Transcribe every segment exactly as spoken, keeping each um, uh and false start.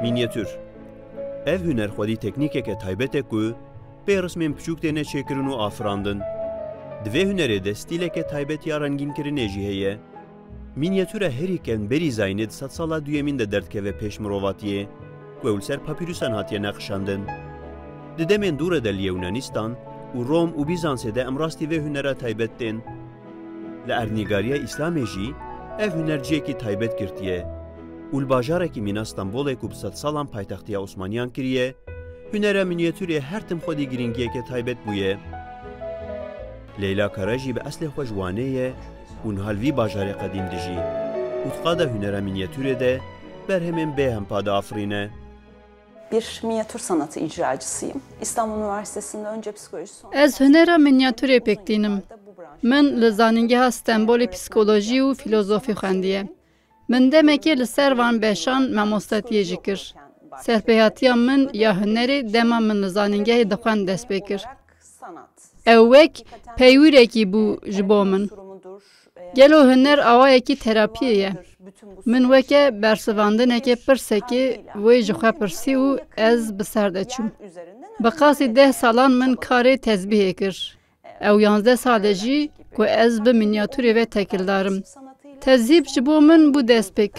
Mînyatûr. Ev huner xwedî teknîkeke taybet e ku pê rismên piçûk têne çêkirin û afirandin. Di vê hunerê de stîleke taybet ya rengînkirinê jî heye. Mînyatûra herî kevn berî zayînê di sedsala duyemîn de derdikeve pêş mirovatiyê, ku ew li ser papîrusan hatiye neqişandin. Di demên dû re de li Yewnanîstan û Rom û Bîzansê de em rastî vê hunera taybet tên. Li erdnîgariya Îslamê jî ev huner cihekî taybet girtiye û li bajarekî mîna Stenbolê ku bi sedsalan paytextiya Osmaniyan kiriye, hunera mînyatûrê her tim xwedî girîngiyeke taybet bûye. Leyla Kara jî bi eslê xwe ji Wanê ye û niha li vî bajarê qedîm dijî û di qada hunera mînyatûrê de berhemên bêhempa diafirîne. Bir minyatür sanatı icracısıyım. İstanbul Üniversitesi'nde önce psikoloji, sonra Ez hunera mînyatûrê pêk tînim. Min li Zanîngeha Stenbolê psîkolojî û fîlozofî xwendiye. Min demekê li ser van beşan mamostetiyê jî kir. Serpêhatiya min ya hunerê dema min li zanîngehê dixwend dest pê kir. Ew wek peywîrekî bû ji bo min. Gelo huner awayekî terapiyê ye? Min weke bersivandineke pirsekê wê ji xwe pirsî û ez bi ser de çûm. Bi qasî deh salan min karê tezbîhê kir. Ew yanzdeh sal e jî ku ez bi mînyatûrê ve tekildar im. Tezhîb ji bo min bû destpêk.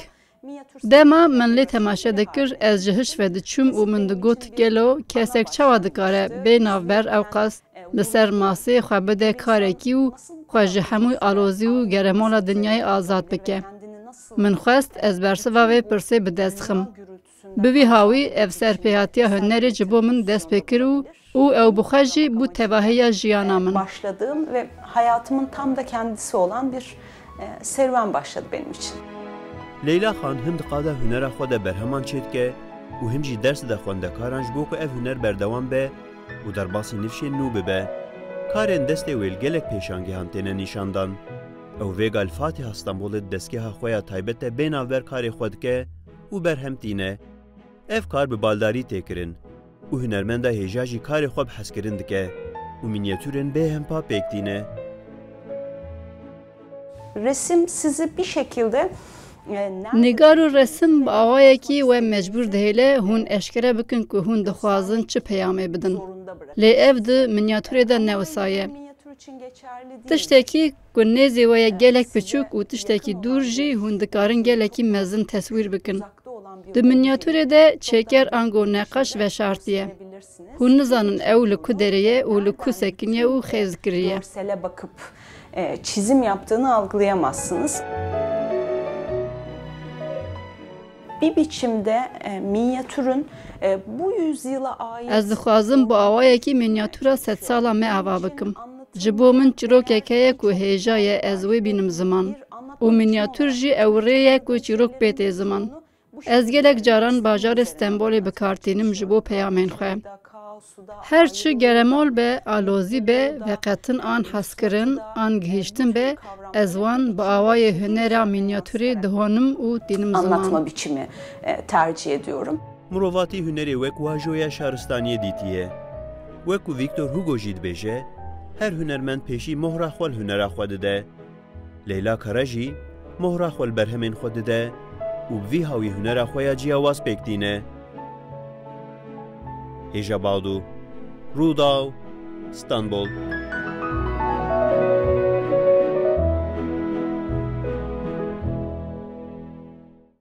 Dema min lê temaşe dikir, ez ji hiş ve diçûm û min digot, gelo kesek çawa dikare bê navber ewqas li ser masê xwe bide karekî û xwe ji hemû alozî û geremola dinyayê azad bike? Min xwest ez bersiva vê pirsê bi dest xim. Bi vî hawî ev serpêhatiya hunerê ji bo min dest pê kir û û ew bi xwe jî bû tevahiya jiyana min. Başladığım ve hayatımın tam da kendisi olan bir e, serüven başladı benim için. Leyla Xan him di qada hunera xwe de berheman çêdike û him jî ders dide xwendekaran ji bo ku ev huner berdewam be û derbasî nifşên nû bibe. Karên destê wê li gelek pêşangehan têne nîşandan. Ew vêga li Fatiha Stenbolê di destgeha xwe ya taybet de bê navber karê xwe dike û berhem tîne. Ev kar bi baldarî tê kirin û hunermenda hêja jî karê xwe bi hezkirin dike û mînyatûrên bêhempa pêk tîne. Resim sizi bir şekilde e, Nîgar û resim bi awayekî we mecbûr dihêle hûn eşkere bikin ku hûn dixwazin çi peyamê bidin. Lê ev di mînyatûrê de ne wisa ye. Tiştekî ku nêzê we ye gelek piçûk û tiştekî dûr jî hûn dikarin gelekî mezin teswîr bikin. Di mînyatûrê de çêker ango neqaş veşartiye. Hûn nizanin ew li ku derê ye û li ku sekiniye û xêz kiriye. Görsele bakıp e, çizim yaptığını algılayamazsınız. Bir biçimde e, minyatürün e, bu yüzyıla ait... Ez dixwazim bi awayekî mînyatûra sedsala me ava bikim. Ji bo min çîrokek heye ku hêja ye ez wê bînim ziman. Û mînyatûr jî ew rê ye ku çîrok bê tê ziman. Ez gelek caran bajarê Stenbolê bi kar tînim ji bo peyamên xwe. Her çi geremol be, alozî be, veqetin an hezkirin, an gihîştin be, ez wan bi awayê hunera mînyatûrê dihonim û tînim ziman. Anlatma biçimi e, tercih ediyorum. Mirovatî hunerê wek wajoya şaristaniyê dîtiye. Wek ku Victor Hugo jî dibêje, her hunermend pêşî mohra xwe li hunera xwe dide. Leyla Kara jî mohra xwe li berhemên xwe dide û bi vî hawî hunera xwe ya ciyawaz pêk tîne. Hêja Bado, Rûdaw, Stenbol.